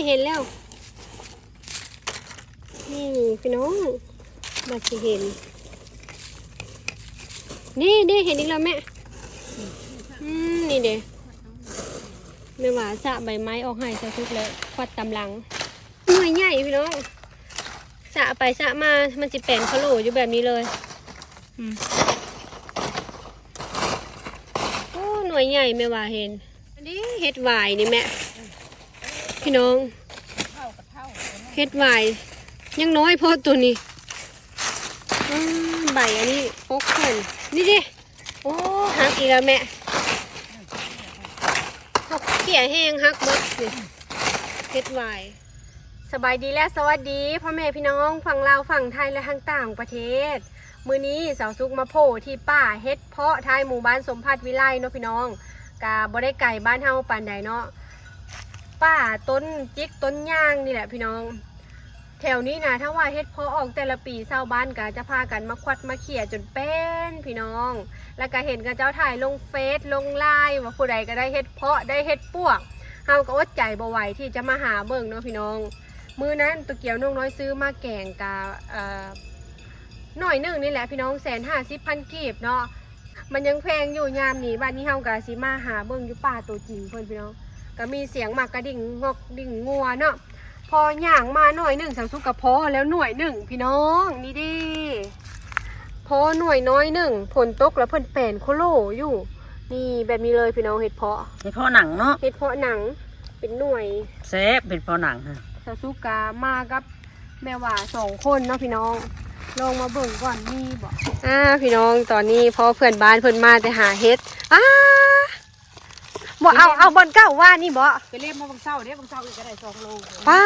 ເຫັນແລ້ວ ນີ້ພີ່ນ້ອງ ວ່າຊິເຫັນ ນີ້ເດ້ ເຫັນອີກແລ້ວແມ່ ອືມ ນີ້ເດ້ ແມ່ວ່າສະໃບໄມ້ອອກໃຫ້ສາວສຸກແລ້ວ ຄວັດຕາມຫຼັງ ໜ່ວຍໃຫຍ່ພີ່ນ້ອງ ສະໄປສະມາ ມັນຊິແປນຄະໂຫຼຢູ່ແບບນີ້ເລີຍ ອືມ ໂອ້ ໜ່ວຍໃຫຍ່ ແມ່ວ່າເຫັນ ອັນນີ້ເຫັດຫວາຍນີ້ແມ່ ພີ່ນ້ອງ ເຫັດຫວາຍ ຍັງນ້ອຍໂພດໂຕນີ້ ອືມ ໃບອັນນີ້ປົກເພິ່ນ ນີ້ເດ້ ໂອ້ ຫັກອີກແລ້ວແມ່ ເຂົາເຂ້ຍແຮງ ຫັກເບິດນີ້ ເຫັດຫວາຍ. ສະບາຍດີ ແລະ ສະຫວັດດີພໍ່ແມ່ພີ່ນ້ອງຝັ່ງລາວ ຝັ່ງໄທ ແລະ ທາງຕ່າງປະເທດ. ມື້ນີ້ສາວສຸກມາໂພ້ທີ່ປ່າເຫັດເພາະ ທ້າຍໝູ່ບ້ານສົມພັດວິໄລເນາະພີ່ນ້ອງ ກະບໍ່ໄດ້ໄກບ້ານເຮົາປານໃດເນາະ ປ່າຕົ້ນຈິກຕົ້ນຍາງນີ້ແຫຼະພີ່ນ້ອງ. ແຖວນີ້ນະ ຖ້າວ່າເຫັດເພາະອອກແຕ່ລະປີ ຊາວບ້ານກະຈະພາກັນມາຄວັດມາເຂ້ຍຈົນເປັນພີ່ນ້ອງ ແລ້ວກະເຫັນເຂົາເຈົ້າຖ່າຍລົງເຟສລົງລາຍ ວ່າຜູ້ໃດກະໄດ້ເຫັດເພາະ ໄດ້ເຫັດປວກ ເຮົາກະອົດໃຈບໍ່ໄຫວທີ່ຈະມາຫາເບິ່ງເນາະພີ່ນ້ອງ. ມື້ນັ້ນໂຕກຽວນ້ອງນ້ອຍຊື້ມາແກງກະ ເອີ ໜ້ອຍໜຶ່ງນີ້ແຫຼະພີ່ນ້ອງ ແສນຫ້າສິບພັນກີບເນາະ ມັນຍັງແພງຢູ່ຍາມນີ້. ບາດນີ້ເຮົາກະຊິມາຫາເບິ່ງຢູ່ປ່າໂຕຈິງເພິ່ນພີ່ນ້ອງ ກະມີສຽງໝາກກະດິ່ງງອກດິ່ງງົວເນາະ. ພໍຍ່າງມາໜ້ອຍໜຶ່ງ ສາວສຸກກະພໍ້ແລ້ວໜ່ວຍໜຶ່ງພີ່ນ້ອງ ນີ້ເດ້ ພໍ້ໜ່ວຍນ້ອຍໜຶ່ງ ຝົນຕົກແລ້ວເພິ່ນແປນໂຄໂລຢູ່ ນີ້ແບບນີ້ເລີຍພີ່ນ້ອງ ເຫັດເພາະ ເຫັດເພາະໜັງເນາະ ເຫັດເພາະໜັງ ເປັນໜ່ວຍ ແຊບ ເຫັດເພາະໜັງ ສາວສຸກກະມາກັບ ແມ່ວ່າສອງຄົນເນາະພີ່ນ້ອງ ລອງມາເບິ່ງກ່ອນມີບໍ່. ອ່າ ພີ່ນ້ອງ ຕອນນີ້ພໍ້ເພື່ອນບ້ານເພິ່ນມາແຕ່ຫາເຫັດ ອ້າ ບໍ່ເອົາ ເອົາບ່ອນເກົ່າວ່ານີ້ບໍ່ ໄປເລັມມາບາງເຊົ້າເດ້ ບາງເຊົ້າອີກກະໄດ້ສອງໂລ. ປ້າ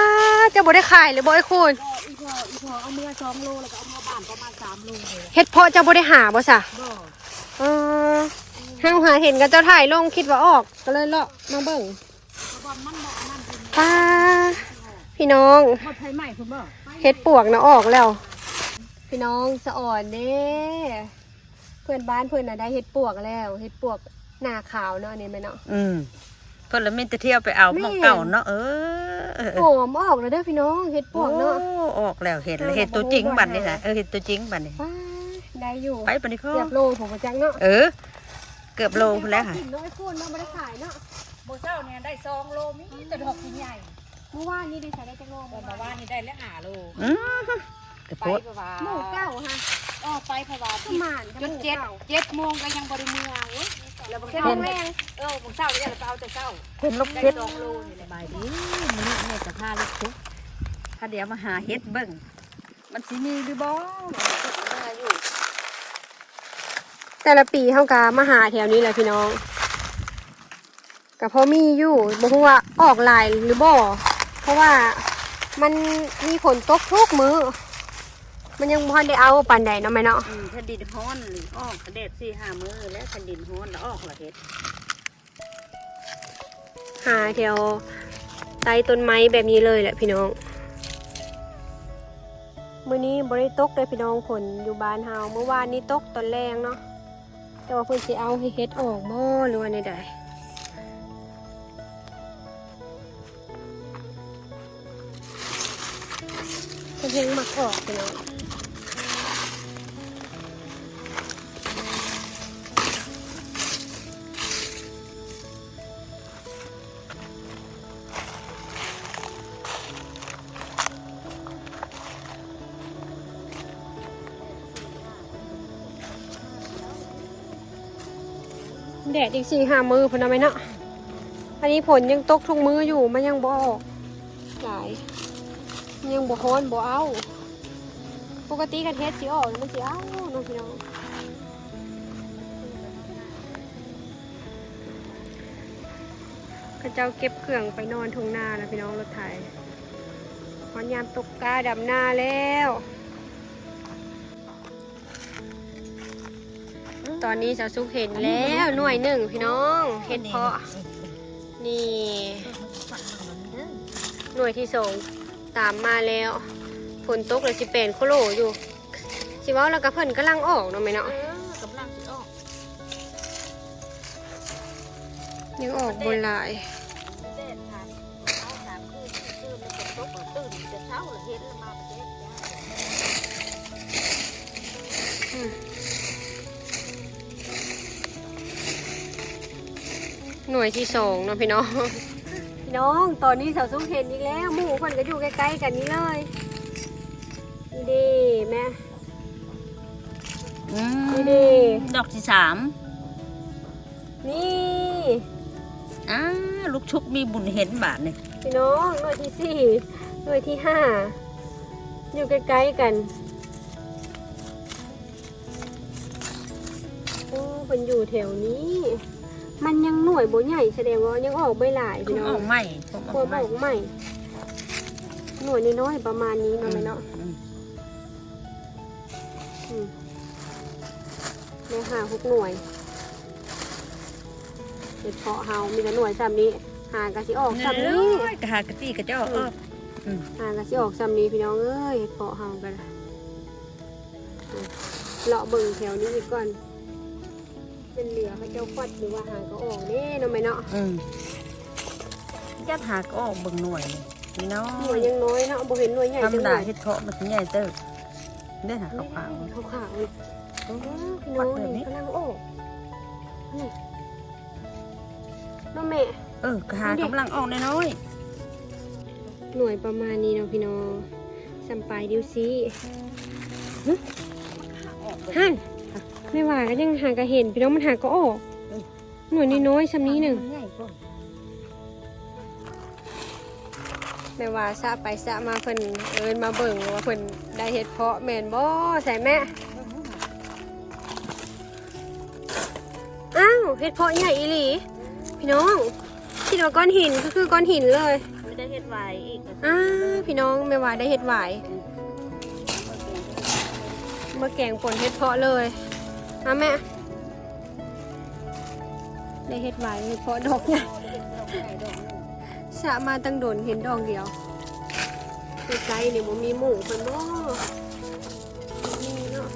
ເຈົ້າບໍ່ໄດ້ຂາຍເລີຍບໍ່ ອ້າຍຄູນ? ບໍ່ ອີພໍ່ ອີພໍ່ເອົາເມືອສອງໂລ ແລ້ວກະເອົາເມືອບ້ານປະມານສາມໂລ. ເຫັດເພາະເຈົ້າບໍ່ໄດ້ຫາບໍ່ຊະ? ບໍ່ ເອີ ເຮົາຫາເຫັນເຂົາເຈົ້າຖ່າຍລົງ ຄິດວ່າອອກ ກະເລີຍເລາະມາເບິ່ງ. ປ້າ ພີ່ນ້ອງ ເຫັດປວກນະອອກແລ້ວ ພີ່ນ້ອງ ສະອອນເດ້ ເພື່ອນບ້ານເພິ່ນນະໄດ້ເຫັດປວກແລ້ວ ເຫັດປວກໜ້າຂາວເນາະ ອັນນີ້ແມ່ນເນາະ. ອືມ ເພິ່ນລະມີແຕ່ທ່ຽວໄປເອົາໝ່ອງເກົ່າເນາະ. ເອີ ຫອມອອກແລ້ວເດີພີ່ນ້ອງ ເຫັດປວກເນາະ. ໂອ້ ອອກແລ້ວ ເຫັນແລ້ວ ເຫັດໂຕຈິງບາດນີ້ນະ. ເອີ ເຫັດໂຕຈິງບາດນີ້ ໄດ້ຢູ່ ໄປບາດນີ້ ເກືອບໂລພຸ້ນຈັກເນາະ. ເອີ ເກືອບໂລພຸ້ນແລ້ວ ກິນນ້ອຍພຸ້ນເນາະ ບໍ່ໄດ້ຂາຍເນາະ. ມື້ເຊົ້ານີ້ໄດ້ສອງໂລ ມີແຕ່ດອກໃຫຍ່. ມື້ວານນີ້ໄດ້ໃສ່ໄດ້ຈັກໂລ? ມື້ວານນີ້ໄດ້ແລ້ວຫ້າໂລ. ອືມ ກະໂພດ ໄປເພາະວ່າໝູ່ເກົ່າຫັ້ນ ເອີ ໄປເພາະວ່າ ຄືໝານ ຈົນເຈັດ ເຈັດໂມງກະຍັງບໍ່ໄດ້ເມືອ. ໂອ້ຍ ແລ້ວບາງເຊົ້າ ແຮງ ເອີ ບາງເຊົ້າກະໄດ້ໄປເອົາແຕ່ເຊົ້າ ເຫັນລົກເຈັດ ສອງໂລນີ້ແຫຼະ. ສະບາຍດີ ມື້ນີ້ແມ່ກະພາລູກທຸກ ພາດຽວມາຫາເຫັດເບິ່ງ ມັນຊິມີຫຼືບໍ່ ມາຢູ່. ແຕ່ລະປີເຮົາກະມາຫາແຖວນີ້ແຫຼະພີ່ນ້ອງ ກະພໍມີຢູ່ ບໍ່ຮູ້ວ່າອອກຫຼາຍຫຼືບໍ່ ເພາະວ່າມັນມີຝົນຕົກທຸກມື້ ມັນຍັງບໍ່ທັນໄດ້ເອົາປານໃດເນາະແມ່ເນາະ. ອືມ ແຜ່ນດິນຮ້ອນ ອອກແດດສີ່ຫ້າມື້ແລ້ວ ແຜ່ນດິນຮ້ອນລະອອກລະເຫັດ. ຫາແຖວໃຕ້ຕົ້ນໄມ້ແບບນີ້ເລີຍແຫຼະພີ່ນ້ອງ. ມື້ນີ້ບໍ່ໄດ້ຕົກເດີພີ່ນ້ອງ ຝົນຢູ່ບ້ານເຮົາ ມື້ວານນີ້ຕົກຕອນແລງເນາະ ແຕ່ວ່າເພິ່ນຊິເອົາໃຫ້ເຫັດອອກບໍ່ ຫຼືວ່າແນວໃດ? ເພິ່ນແຮງມັກອອກພີ່ນ້ອງ. ແດດອີກສີ່ຫ້າມື້ພຸ້ນນະແມ່ເນາະ. ອັນນີ້ຝົນຍັງຕົກທຸກມື້ຢູ່ ມັນຍັງບໍ່ອອກຫຼາຍ ຍັງບໍ່ຮ້ອນບໍ່ເອົ້າ. ປົກກະຕິຄັນເຫັດຊິອອກມັນຊິເອົ້າເນາະພີ່ນ້ອງ. ເຂົາເຈົ້າເກັບເຄື່ອງໄປນອນທົ່ງນາແລ້ວພີ່ນ້ອງ ລົດໄຖ. ຮອດຍາມຕົກກ້າດຳນາແລ້ວ. ຕອນນີ້ສາວສຸກເຫັນແລ້ວໜ່ວຍໜຶ່ງພີ່ນ້ອງ ເຫັດເພາະ ນີ້ ໜ່ວຍທີສອງຕາມມາແລ້ວ. ຝົນຕົກແລ້ວຊິແປນໂຄໂລຢູ່ ຊິເວົ້າແລ້ວກະເພິ່ນກຳລັງອອກເນາະແມ່ເນາະ. ເອີ ກຳລັງຊິອອກ ຍັງອອກບໍ່ຫຼາຍ. ແດດ ສາມ ເຊົ້າສາມຄືນ ຄື ໜ່ວຍທີສອງເນາະພີ່ນ້ອງ. ພີ່ນ້ອງ ຕອນນີ້ສາວສຸກເຫັນອີກແລ້ວ ໝູ່ເພິ່ນກໍຢູ່ໃກ້ໆກັນນີ້ເລີຍ. ນີ້ເດ້ແມ່ ອືມ ນີ້ເດ້ ດອກທີສາມ ນີ້ ອ້າ ລູກຊຸກມີບຸນເຫັນບາດນີ້ ພີ່ນ້ອງ. ໜ່ວຍທີສີ່ ໜ່ວຍທີຫ້າ ຢູ່ໃກ້ໆກັນ. ໂອ້ ເພິ່ນຢູ່ແຖວນີ້ ມັນຍັງໜ່ວຍບໍ່ໃຫຍ່ ສະແດງວ່າຍັງອອກບໍ່ຫຼາຍ ພີ່ນ້ອງ. ອອກໃໝ່ ອອກໃໝ່ ໜ່ວຍນ້ອຍໆປະມານນີ້ເນາະແມ່ເນາະ. ອືມ ອືມ ອືມ ໄດ້ຫ້າຫົກໜ່ວຍ. ເຫັດເຜາະເຮົາມີແຕ່ໜ່ວຍສ່ຳນີ້ ຫາກະຊິອອກສ່ຳນີ້ ກະຫາກະຕີກະຈອກອອກ. ອືມ ຫາກະຊິອອກສ່ຳນີ້ ພີ່ນ້ອງເອີຍ. ເຫັດເຜາະເຮົາກະ ເລາະເບິ່ງແຖວນີ້ອີກກ່ອນ ແມ່ນເຫຼືອເຂົາເຈົ້າຄວັດ ຫຼືວ່າຫາກະອອກເດ້ເນາະແມ່ເນາະ. ອືມ ຈັກຫາກະອອກເບິ່ງໜ່ວຍນີ້ພີ່ນ້ອງ ໜ່ວຍຍັງນ້ອຍເນາະ ບໍ່ເຫັນໜ່ວຍໃຫຍ່ຈັກໜ່ວຍ. ທຳມະດາເຫັດເຜາະມັນຊິໃຫຍ່ເຕີບເດ້ ຫາຂາວໆ ຂາວໆ. ໂອ້ ພີ່ນ້ອງ ນີ້ກຳລັງອອກ ນີ້ ເນາະແມ່. ເອີ ກະຫາກຳລັງອອກນ້ອຍໆ ໜ່ວຍປະມານນີ້ເນາະພີ່ນ້ອງ ສ່ຳປາຍນິ້ວຊີ້. ຫັ້ນ ແມ່ວ່າກະຍັງຫາກະເຫັນພີ່ນ້ອງ ມັນຫາກະອອກ ໜ່ວຍນ້ອຍໆສ່ຳນີ້ໜຶ່ງ. ແມ່ວ່າສະໄປສະມາ ເພິ່ນເອີ້ນມາເບິ່ງວ່າເພິ່ນໄດ້ເຫັດເຜາະແມ່ນບໍ່ ໃສແມ່? ອ້າວ ເຫັດເຜາະໃຫຍ່ອີ່ຫຼີພີ່ນ້ອງ ຄິດວ່າກ້ອນຫີນ ຄື ຄືກ້ອນຫີນເລີຍ. ມີແຕ່ເຫັດຫວາຍອີກ ອ້າ ພີ່ນ້ອງ ແມ່ວ່າໄດ້ເຫັດຫວາຍ ມາແກງປົນເຫັດເຜາະເລີຍ. ມາແມ່ ໄດ້ເຫັດຫວາຍ ເຫັດເຜາະດອກໃຫຍ່ ສະມາຕັ້ງດົນເຫັນດອກດຽວ. ໃກ້ໆນີ້ບໍ່ມີໝູ່ເພິ່ນບໍ່? ບໍ່ມີເນາະ.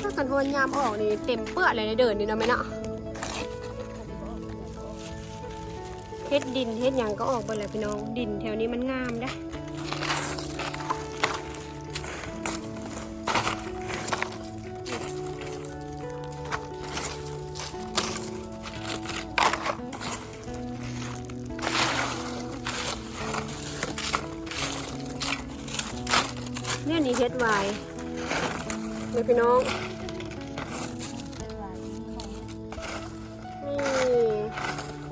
ຖ້າຄັນວ່າຍາມອອກນີ້ເຕັມເປື້ອເລີຍໃນເດີ່ນນີ້ເນາະແມ່ເນາະ. ເຫັດດິນເຫັດຫຍັງກໍອອກເບິດແຫຼະພີ່ນ້ອງ ດິນແຖວນີ້ມັນງາມເດ້. ແນວນີ້ເຫັດຫວາຍເດີພີ່ນ້ອງ ນີ້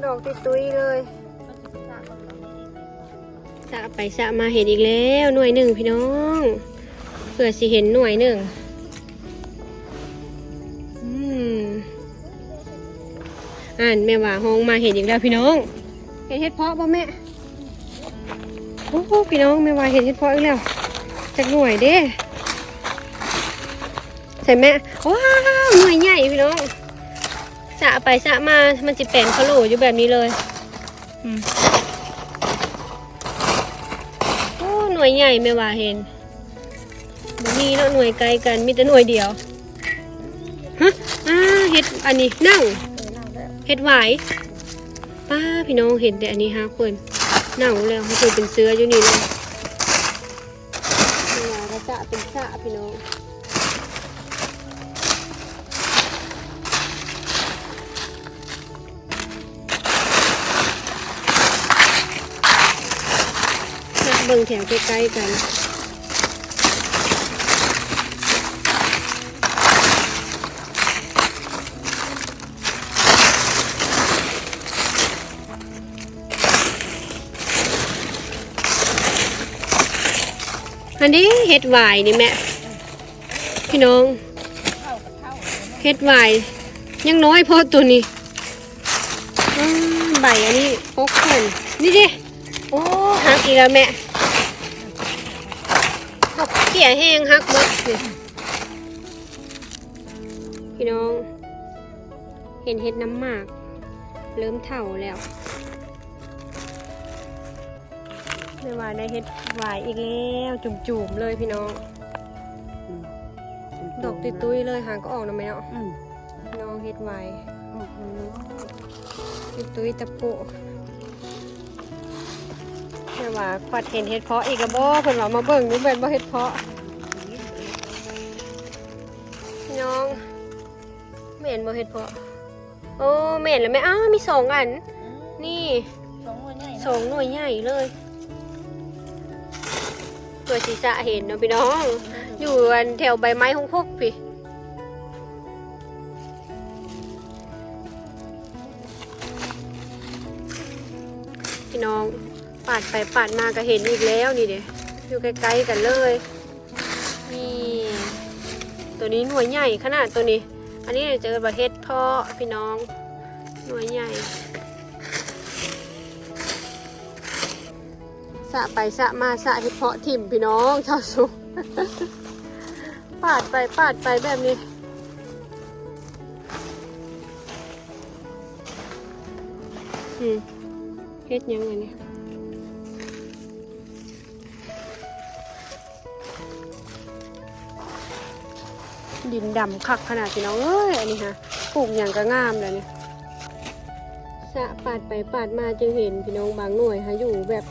ດອກຕຸ້ຍໆເລີຍ. ສະໄປສະມາເຫັນອີກແລ້ວໜ່ວຍໜຶ່ງພີ່ນ້ອງ ເພື່ອຊິເຫັນໜ່ວຍໜຶ່ງ. ອືມ ອັນແມ່ວ່າຮ້ອງມາເຫັນອີກແລ້ວພີ່ນ້ອງ ເຫັນເຫັດເຜາະບໍ່ແມ່? ໂອ້ ພີ່ນ້ອງ ແມ່ວ່າເຫັນເຫັດເຜາະອີກແລ້ວ ຈັກໜ່ວຍເດ້ ໃສແມ່? ວ້າວ ໜ່ວຍໃຫຍ່ພີ່ນ້ອງ ສະໄປສະມາມັນຊິແປນຄະໂຫຼຢູ່ແບບນີ້ເລີຍ. ອືມ ໂອ້ ໜ່ວຍໃຫຍ່ແມ່ວ່າເຫັນ ບໍ່ມີເນາະ ໜ່ວຍໃກ້ກັນ ມີແຕ່ໜ່ວຍດຽວ. ຮະ ອ້າ ເຫັດອັນນີ້ເນົ່າ ເຫັດຫວາຍ. ປ້າ ພີ່ນ້ອງ ເຫັນແຕ່ອັນນີ້ຮາກເພິ່ນເນົ່າແລ້ວ ເພິ່ນເປັນເຊື້ອຢູ່ນີ້ເລີຍ. ເວລາກະຈະເປັນສະພີ່ນ້ອງ ມາເບິ່ງແຖວໃກ້ໆກັນ. ອັນນີ້ເຫັດຫວາຍນີ້ແມ່ ພີ່ນ້ອງ ເຫັດຫວາຍຍັງນ້ອຍໂພດໂຕນີ້. ອືມ ໃບອັນນີ້ປົກເພິ່ນ ນີ້ເດ້. ໂອ້ ຫັກອີກແລ້ວແມ່ ດອກເກ້ຍແຮງ ຫັກເບິດນີ້. ພີ່ນ້ອງ ເຫັນເຫັດນ້ຳໝາກ ເລີ່ມເຖົ້າແລ້ວ. ແມ່ວ່າໄດ້ເຫັດຫວາຍອີກແລ້ວ ຈຸ່ມໆເລີຍພີ່ນ້ອງ. ອືມ ດອກຕຸ້ຍໆເລີຍ ຫາກໍອອກນຳແມ່ເນາະ. ອືມ ນ້ອງເຫັດຫວາຍ ອືມ ຕຸ້ຍໆຕະໂປະ. ແມ່ວ່າຄວັດເຫັນເຫັດເຜາະອີກລະບໍ່ ເພິ່ນວ່າມາເບິ່ງຢູ່ແມ່ນບໍ່ເຫັດເຜາະ. ນ້ອງ ແມ່ນບໍ່ເຫັດເພາະ? ໂອ້ ແມ່ນແລ້ວແມ່. ອ້າ ມີສອງອັນ ອືມ ນີ້ ສອງໜ່ວຍໃຫຍ່ ສອງໜ່ວຍໃຫຍ່ເລີຍ ເພື່ອຊິສະເຫັນເນາະພີ່ນ້ອງ ຢູ່ອັນແຖວໃບໄມ້ຫົກຫົກພີ້ ພີ່ນ້ອງ. ປາດໄປປາດມາກໍເຫັນອີກແລ້ວ ນີ້ເດ້ ຢູ່ໃກ້ໆກັນເລີຍ. ນີ້ ໂຕນີ້ໜ່ວຍໃຫຍ່ຂະໜາດໂຕນີ້. ອັນນີ້ຈະເອີ້ນວ່າເຫັດເພາະພີ່ນ້ອງ ໜ່ວຍໃຫຍ່. ສະໄປສະມາ ສະເຫັດເພາະຖິ້ມພີ່ນ້ອງ ຊາວສຸກ ປາດໄປປາດໄປແບບນີ້. ອືມ ເຫັດຫຍັງອັນນີ້? ດິນດຳຄັກຂະໜາດພີ່ນ້ອງເອີຍ. ອັນນີ້ຫາ ປູກຫຍັງກໍງາມແລ້ວນີ້. ສະປາດໄປປາດມາຈຶ່ງເຫັນພີ່ນ້ອງ. ບາງໜ່ວຍຫາຢູ່ແບບ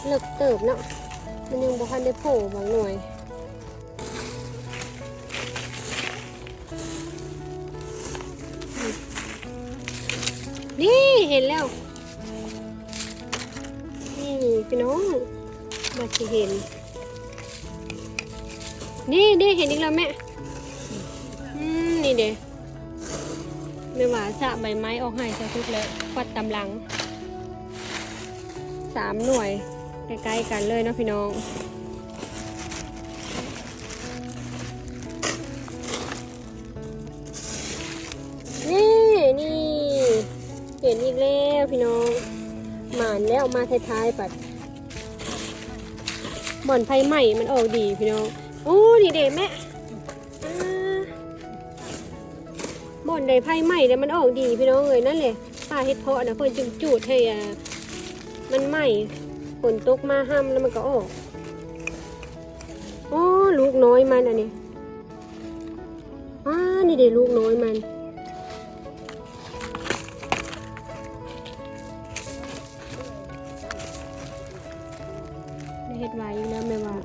ເລິກເຕີບເນາະ ມັນຍັງບໍ່ທັນໄດ້ໂຜບາງໜ່ວຍ. ນີ້ເຫັນແລ້ວ ນີ້ພີ່ນ້ອງ ວ່າຊິເຫັນ. ນີ້ ນີ້ເຫັນອີກແລ້ວແມ່. ອືມ ນີ້ເດ້ ແມ່ວ່າສະໃບໄມ້ອອກໃຫ້ຊາວສຸກ ແລ້ວຄວັດຕາມຫຼັງ ສາມໜ່ວຍ ໃກ້ໆກັນເລີຍເນາະພີ່ນ້ອງ. ນີ້ ນີ້ ເຫັນອີກແລ້ວພີ່ນ້ອງ. ໝານແລ້ວ ມາທ້າຍໆ ບັດ ບ່ອນໄຟໄໝ້ມັນອອກດີພີ່ນ້ອງ. ໂອ້ ນີ້ເດ້ແມ່ ອ່າ ບ່ອນໃດໄຟໄໝ້ແລ້ວມັນອອກດີພີ່ນ້ອງເອີຍ. ນັ້ນແຫຼະ ປ່າເຫັດເພາະນະ ເພິ່ນຈຶ່ງຈູດໃຫ້ ອ່າ ມັນໄໝ້ ຝົນຕົກມາຮ່ຳແລ້ວມັນກໍອອກ. ໂອ້ ລູກນ້ອຍມັນອັນນີ້. ອ້າ ນີ້ເດ້ລູກນ້ອຍມັນ ໄດ້ເຫັດຫວາຍອີກແລ້ວແມ່ວ່າ.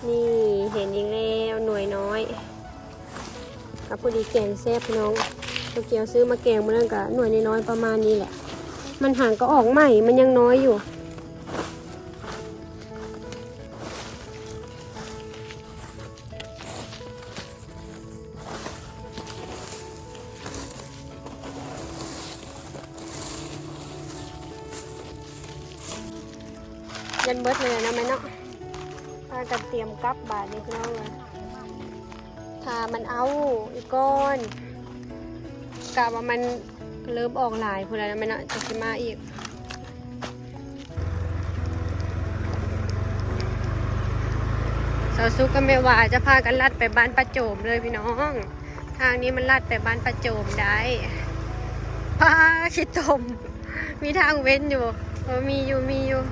ນີ້ເຫັນອີກແລ້ວໜ່ວຍນ້ອຍ ກໍພໍດີແກງແຊບພີ່ນ້ອງ. ເຂົາເຈົ້າຊື້ມາແກງມື້ນັ້ນກໍໜ່ວຍນ້ອຍໆປະມານນີ້ແຫຼະ. ມັນຫາກໍອອກໃໝ່ ມັນຍັງນ້ອຍຢູ່. ຢ້ານເບິດເລີຍນະແມ່ເນາະ. ພາກັນຕຽມກັບບາດນີ້ພີ່ນ້ອງເອີຍ. ຖ້າມັນເອົາອີກກ່ອນ ກະວ່າມັນເລີ່ມອອກຫຼາຍພຸ້ນແລ້ວນະແມ່ເນາະ ຈັ່ງຊິມາອີກ. ສາວສຸກກັບແມ່ຫວາຈະພາກັນລັດໄປບ້ານປາໂຈມເລີຍພີ່ນ້ອງ. ທາງນີ້ມັນລັດໄປບ້ານປາໂຈມໄດ້. ປ້າ ຂີ້ຕົມ ມີທາງເວັ້ນຢູ່ບໍ່? ເອີ ມີຢູ່ ມີຢູ່.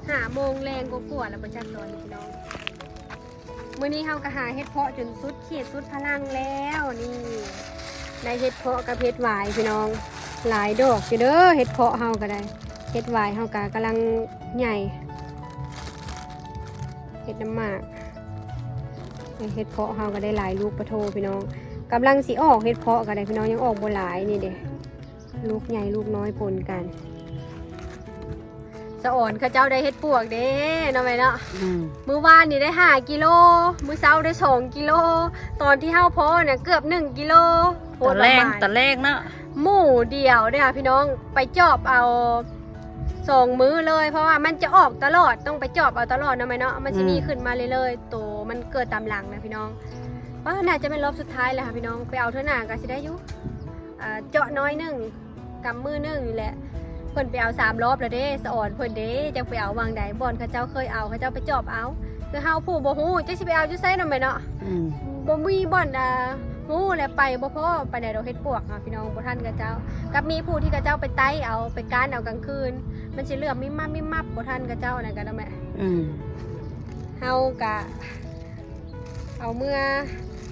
ຫ້າໂມງແລງກວ່າໆແລ້ວບໍ່ຈັກຕອນນີ້ພີ່ນ້ອງ. ມື້ນີ້ເຮົາກໍຫາເຫັດເພາະຈົນສຸດຂີດສຸດພະລັງແລ້ວ. ນີ້ ໄດ້ເຫັດເພາະກັບເຫັດຫວາຍພີ່ນ້ອງ. ຫຼາຍດອກຢູ່ເດີ ເຫັດເພາະເຮົາກໍໄດ້. ເຫັດຫວາຍເຮົາກໍກຳລັງໃຫຍ່ ເຫັດນ້ຳໝາກ. ເຫັດເພາະເຮົາກໍໄດ້ຫຼາຍລູກປະໂທພີ່ນ້ອງ. ກຳລັງຊິອອກ ເຫັດເພາະກໍໄດ້ພີ່ນ້ອງ ຍັງອອກບໍ່ຫຼາຍ. ນີ້ເດ້ ລູກໃຫຍ່ລູກນ້ອຍປົນກັນ. ສະອອນເຂົາເຈົ້າໄດ້ເຫັດປວກເດ້ເນາະແມ່ເນາະ. ອືມ ມື້ວານນີ້ໄດ້ຫ້າກິໂລ ມື້ເຊົ້າໄດ້ສອງກິໂລ ຕອນທີ່ເຮົາພໍ້ນະເກືອບໜຶ່ງກິໂລ. ຕອນແລງ ຕອນແລງເນາະ ໝູ່ດຽວເດ້ພີ່ນ້ອງ. ໄປຈອບເອົາສອງມື້ເລີຍ ເພາະວ່າມັນຈະອອກຕະຫຼອດ ຕ້ອງໄປຈອບເອົາຕະຫຼອດເນາະແມ່ເນາະ. ມັນຊິມີ ອືມ ຂຶ້ນມາເລື້ອຍໆ ໂຕມັນເກີດຕາມຫຼັງນະພີ່ນ້ອງ. ວ່າໜ້າຈະແມ່ນລອບສຸດທ້າຍແລ້ວຫະພີ່ນ້ອງ. ໄປເອົາເທື່ອໜ້າກໍຊິໄດ້ຢູ່ ອ່າ ເຈາະໜ້ອຍໜຶ່ງ ກຳມືໜຶ່ງນີ້ແຫຼະ. ເພິ່ນໄປເອົາສາມລອບແລ້ວເດ້ ສະອອນເພິ່ນເດ້ ຈັກໄປເອົາຫວ່າງໃດ. ບ່ອນເຂົາເຈົ້າເຄີຍເອົາ ເຂົາເຈົ້າໄປຈອບເອົາ. ຄືເຮົາຜູ້ບໍ່ຮູ້ ຈັກຊິໄປເອົາຢູ່ໃສເນາະແມ່ເນາະ. ອືມ ບໍ່ມີບ່ອນ ອ່າ ຮູ້ແລະ ໄປບໍ່ພໍປານໃດດອກເຫັດປວກເນາະພີ່ນ້ອງ ບໍ່ທັນເຂົາເຈົ້າ. ກັບມີຜູ້ທີ່ເຂົາເຈົ້າໄປໄຕ່ເອົາ ໄປກ້ານເອົາກາງຄືນ ມັນຊິເຫຼືອມິບມັບມິບມັບ ບໍ່ທັນເຂົາເຈົ້າ ອັນນັ້ນກໍນະແມ່. ອືມ ເຮົາກະ ເອົາເມືອ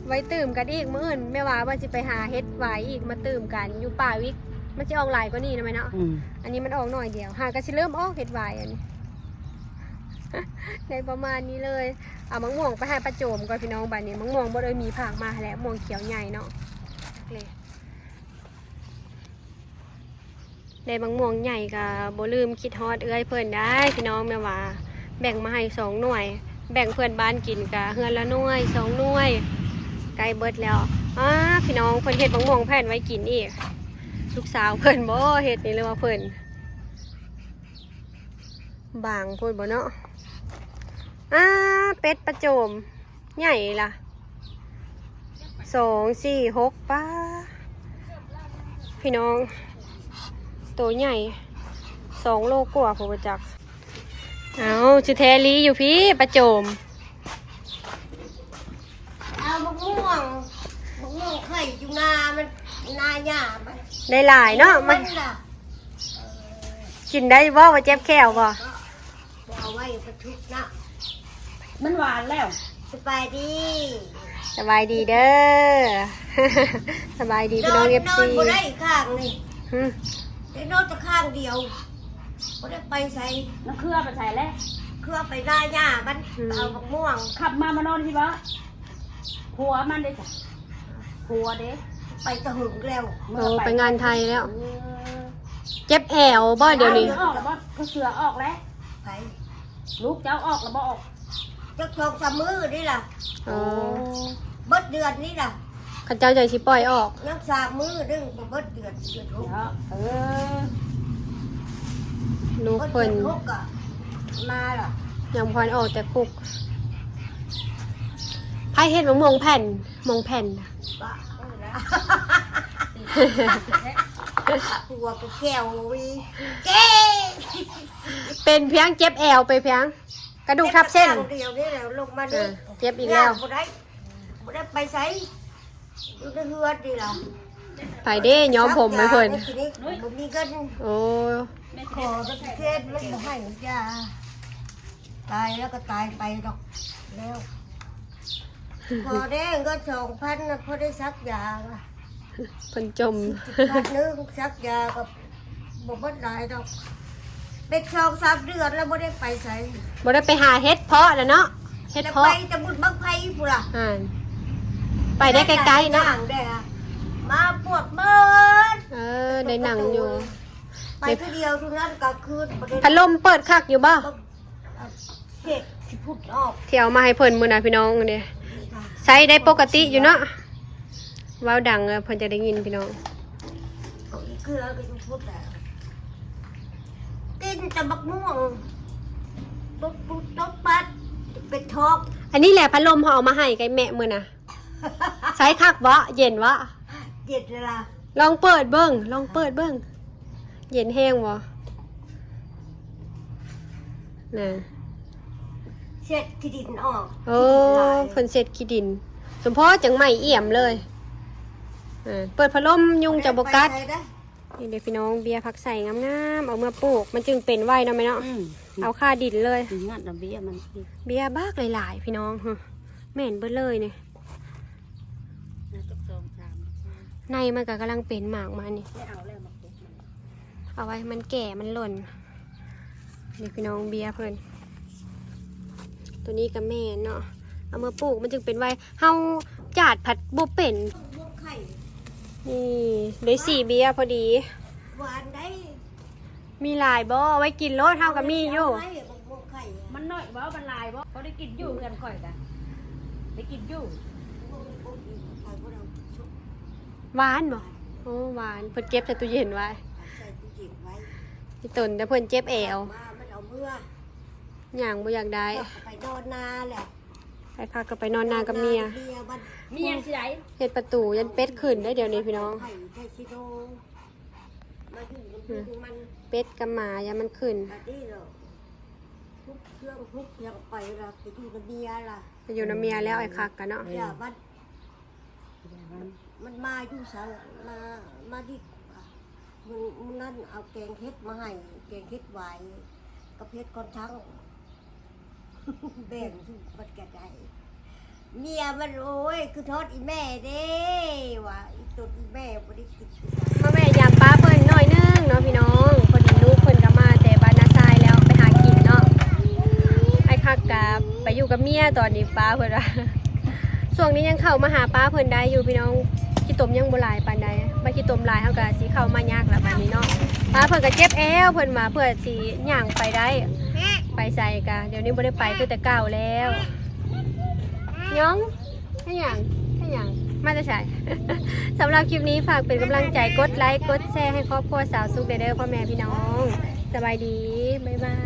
ໄວ້ຕື່ມກັນອີກ ມື້ອື່ນແມ່ວ່າວ່າຊິໄປຫາເຫັດຫວາຍອີກມາຕື່ມກັນຢູ່ປ່າວິກ ມັນຊິອອກຫຼາຍກວ່ານີ້ນະແມ່ເນາະ. ອືມ ອັນນີ້ມັນອອກໜ້ອຍດຽວ ຫາກະຊິເລີ່ມອອກເຫັດຫວາຍອັນນີ້ ໄດ້ປະມານນີ້ເລີຍ. ເອົາໝາກມ່ວງໄປໃຫ້ປ້າໂຈມກ່ອນພີ່ນ້ອງ ບາດນີ້ໝາກມ່ວງບໍ່ໄດ້ມີພາກມາແລ້ວ ມ່ວງຂຽວໃຫຍ່ເນາະ. ໄດ້ບັກມ່ວງໃຫຍ່ກະບໍ່ລືມຄິດຮອດເອື້ອຍເພິ່ນໄດ໋ພີ່ນ້ອງ ແມ່ວ່າແບ່ງມາໃຫ້ສອງໜ່ວຍ ແບ່ງເພື່ອນບ້ານກິນກະເຮືອນລະໜ່ວຍສອງໜ່ວຍ ໃກ້ເບິດແລ້ວ. ອ້າ ພີ່ນ້ອງ ເພິ່ນເຮັດບັກມ່ວງແຜ່ນໄວ້ກິນອີກ ລູກສາວເພິ່ນບໍ່ເຮັດນີ້ ຫຼືວ່າເພິ່ນບາງໂພດບໍ່ເນາະ. ອ້າ ເປັດປະໂຈມ ໃຫຍ່ລະ ສອງ ສີ່ ຫົກ ປ້າ ພີ່ນ້ອງ ໂຕໃຫຍ່ ສອງໂລກວ່າພຸ້ນຈັກ. ເອົາ ຊິແທລີຢູ່ພີ້ ປະໂຈມ ເອົາບັກມ່ວງ ບັກມ່ວງໄຂ່ຢູ່ນາມັນ ນາຫຍ້າມັນ ໄດ້ຫຼາຍເນາະ ມັນ ມັນລະ ກິນໄດ້ບໍ່ ບໍ່ເຈັບແຂ້ວບໍ່? ບໍ່ເອົາໄວ້ປະທຸກເນາະ ມັນຫວານແລ້ວ. ສະບາຍດີ ສະບາຍດີເດີ ສະບາຍດີພີ່ນ້ອງ ນອນ ເອັຟຊີ ນອນບໍ່ໄດ້ຂ້າງນີ້ ຫື ໄດ້ນອນແຕ່ຂ້າງດຽວ ບໍ່ໄດ້ໄປໃສ. ນ້ຳເຄືອໄປໃສແລ້ວ? ເຄືອໄປນາຫຍ້າມັນ ອືມ ເອົາບັກມ່ວງ ຂັບມາ ມານອນພີ້ບໍ່? ຜົວມັນເດ້ ຜົວເດ້ ໄປແຕ່ຫຶງແລ້ວ. ໂອ້ ໄປງານໄທແລ້ວ. ເອີ ເຈັບແອວບໍ່ດຽວນີ້? ອອກແລ້ວບໍ່? ເສືອອອກແລ້ວ. ໃຜ? ລູກເຈົ້າອອກແລ້ວບໍ່? ອອກຈັກສອງສາມມື້ນີ້ລະ. ອໍ ເບິດເດືອນນີ້ລະ ເຂົາເຈົ້າຈັ່ງຊິປ່ອຍອອກ. ຍັງສາມມື້ໜຶ່ງ ບໍ່ເບິດເດືອນ ເດືອນຫົກ. ເອີ ລູກເພິ່ນ ເບິດເດືອນຫົກກະມາລະ ຍັງບໍ່ທັນອອກຈາກຄຸກ. ໃຜເຮັດໝາກມ່ວງແຜ່ນ? ໝາກມ່ວງແຜ່ນ ປະເອີນະ ຫົວກະແຂ້ວວິເກ ເປັນພຽງເຈັບແອວໄປພຽງ ກະດູກທັບເສັ້ນ ເຈັບແຕ່ຂ້າງດຽວນີ້ແຫຼະ ລົງມານີ້ ເອີ ເຈັບອີກແລ້ວ ຍ່າງບໍ່ໄດ້ ບໍ່ໄດ້ໄປໃສ ຢູ່ໃນເຮືອນນີ້ລະ. ໃຜເດ້ຍ້ອມຜົມໃຫ້ເພິ່ນ? ບໍ່ມີເງິນ. ໂອ້ ຂໍແຕ່ເທດມັນບໍ່ໃຫ້ ຢ່າ ຕາຍແລ້ວກໍຕາຍໄປດອກແລ້ວ. ຂໍແດ່ເງິນສອງພັນນະ ພໍໄດ້ສັກຢາວ່າ ເພິ່ນຈົ່ມ ພັນໜຶ່ງ ສັກຢາກໍບໍ່ເບິດຫຼາຍດອກ. ເປັນສອງສາມເດືອນແລ້ວບໍ່ໄດ້ໄປໃສ ບໍ່ໄດ້ໄປຫາເຫັດເພາະລະເນາະ ເຫັດເພາະ ໄປແຕ່ບຸນບັ້ງໄຟພຸ້ນລະ. ອ່າ ໄປໄດ້ໃກ້ໆເນາະ ມາປວດເບິດ. ເອີ ໄດ້ນັ່ງຢູ່ ໄປເທື່ອດຽວເທົ່ານັ້ນກາງຄືນ. ພັດລົມເປີດຄັກຢູ່ບໍ່? ເຈັບຊິພຸດອອກ ທີ່ເອົາມາໃຫ້ເພິ່ນມື້ນະພີ່ນ້ອງເດ້ ໃຊ້ໄດ້ປົກກະຕິຢູ່ເນາະ. ເວົ້າດັງເພິ່ນຈະໄດ້ຍິນພີ່ນ້ອງ. ເອົາອີເກືອກໍຢູ່ພຸດແຫຼະ ກິນແຕ່ບັກມ່ວງ ຕົບປຸດຕົບປັດເປັນທ້ອງ. ອັນນີ້ແຫຼະພັດລົມເຮົາເອົາມາໃຫ້ໃກ້ແມ່ມື້ນະ. ໃຊ້ຄັກບໍ່? ເຢັນບໍ່? ເຢັນລະ ລອງເປີດເບິ່ງ ລອງເປີດເບິ່ງ. ເຢັນແຮງບໍ່? ນະ ເຊັດຂີ້ດິນອອກ. ໂອ້ ເພິ່ນເຊັດຂີ້ດິນ ສົມພໍຈັ່ງໃໝ່ອຽມເລີຍ. ເປີດພັດລົມຍຸງຈະບໍ່ກັດ. ນີ້ເດ້ພີ່ນ້ອງ ເບ້ຍຜັກໄສ້ງາມໆ ເອົາເມືອປູກ ມັນຈຶ່ງເປັນໄວເນາະແມ່ເນາະ. ອືມ ເອົາຄາດິນເລີຍ ງັດເອົາເບ້ຍມັນ ເບ້ຍບັກຫຼາຍໆ ພີ່ນ້ອງ. ແມ່ນເບິດເລີຍນີ້ ໃນມັນກໍກຳລັງເປັນໝາກມານີ້ ໄດ້ເອົາແລ້ວ ມາປຸກມັນ ເອົາໄວ້ໃຫ້ມັນແກ່ມັນຫຼົ່ນ. ນີ້ພີ່ນ້ອງ ເບ້ຍເພິ່ນ ໂຕນີ້ກໍແມ່ນເນາະ ເອົາມາປູກມັນຈຶ່ງເປັນໄວ. ເຮົາຈາດພັດບໍ່ເປັນ. ນີ້ໄດ້ສີ່ເບ້ຍພໍດີ. ຫວານໄດ໋. ມີຫຼາຍບໍ່? ເອົາໄວ້ກິນໂລດ ເຮົາກໍມີຢູ່. ມັນໜ້ອຍບໍ່? ມັນຫຼາຍບໍ່? ເຂົາໄດ້ກິນຢູ່ ເຮືອນຂ້ອຍກະໄດ້ກິນຢູ່. ຫວານບໍ່? ໂອ້ ຫວານ ເພິ່ນເກັບໃສ່ຕູ້ເຢັນໄວ້. ໃສ່ຕູ້ເຢັນໄວ້ ອີ່ຕົນ ແຕ່ເພິ່ນເຈັບແອວ ມາມັນເອົາເມືອ ຍ່າງບໍ່ຢາກໄດ້ ໄປນອນນາແຫຼະ. ໄປພັກກໍໄປນອນນາກັບເມຍ ເມຍຊິໄດ້ ເຮັດປະຕູ ຢ້ານເປັດຂຶ້ນໄດ໋ດຽວນີ້ພີ່ນ້ອງ. ມາຢູ່ນຳມັນ ເປັດກັບໝາ ຢ້ານມັນຂຶ້ນ. ບັດນີ້ເນາະ ທຸບເຄື່ອງທຸບຫຍັງໄປລະ ໄປຢູ່ນຳເມຍລະ ໄປຢູ່ນຳເມຍແລ້ວ ໄອ້ຄັກກະເນາະ. ຢ່າບັດ ມັນ ມັນມາຢູ່ໃສ ມາ ມາດິ ມື້ ມື້ນັ້ນເອົາແກງເຫັດມາໃຫ້ ແກງເຫັດຫວາຍກັບເຫັດກອນທັງ ແບ່ງຢູ່ ມັນກະໄດ້ ແ ເມຍມັນ ໂອ້ຍ ຄືທອດອີແມ່ເດ້ວ່າ ອີຕົນອີແມ່ບໍ່ໄດ້ກິນ ມາແວະຢາມປ້າເພິ່ນໜ້ອຍໜຶ່ງເນາະພີ່ນ້ອງ. ພໍດີລູກເພິ່ນກໍມາແຕ່ບ້ານນາຊາຍແລ້ວ ໄປຫາກິນເນາະ. ອ້າຍຄັກກໍໄປຢູ່ກັບເມຍຕອນນີ້ ປ້າເພິ່ນວ່າ. ຊ່ວງນີ້ຍັງເຂົ້າມາຫາປ້າເພິ່ນໄດ້ຢູ່ພີ່ນ້ອງ. ຂີ້ຕົມຍັງບໍ່ຫຼາຍປານໃດ, ບັດຂີ້ຕົມຫຼາຍເຮົາກໍຊິເຂົ້າມາຍາກລະບາດນີ້ເນາະ. ປ້າເພິ່ນກໍເຈັບແອວ ເພິ່ນວ່າ ເພື່ອຊິຍ່າງໄປໄດ້ ໄປໃສກະດຽວນີ້ບໍ່ໄດ້ໄປຄືແຕ່ເກົ່າແລ້ວ. ຍອງ ເຮັດຫຍັງ ເຮັດຫຍັງ ມາແຕ່ໃສ? ສຳລັບຄລິບນີ້ຝາກເປັນກຳລັງໃຈ ກົດໄລ ກົດແຊໃຫ້ຄອບຄົວສາວສຸກແດ່ເດີ ພໍ່ແມ່ພີ່ນ້ອງ. ສະບາຍດີ ບາຍບາຍ.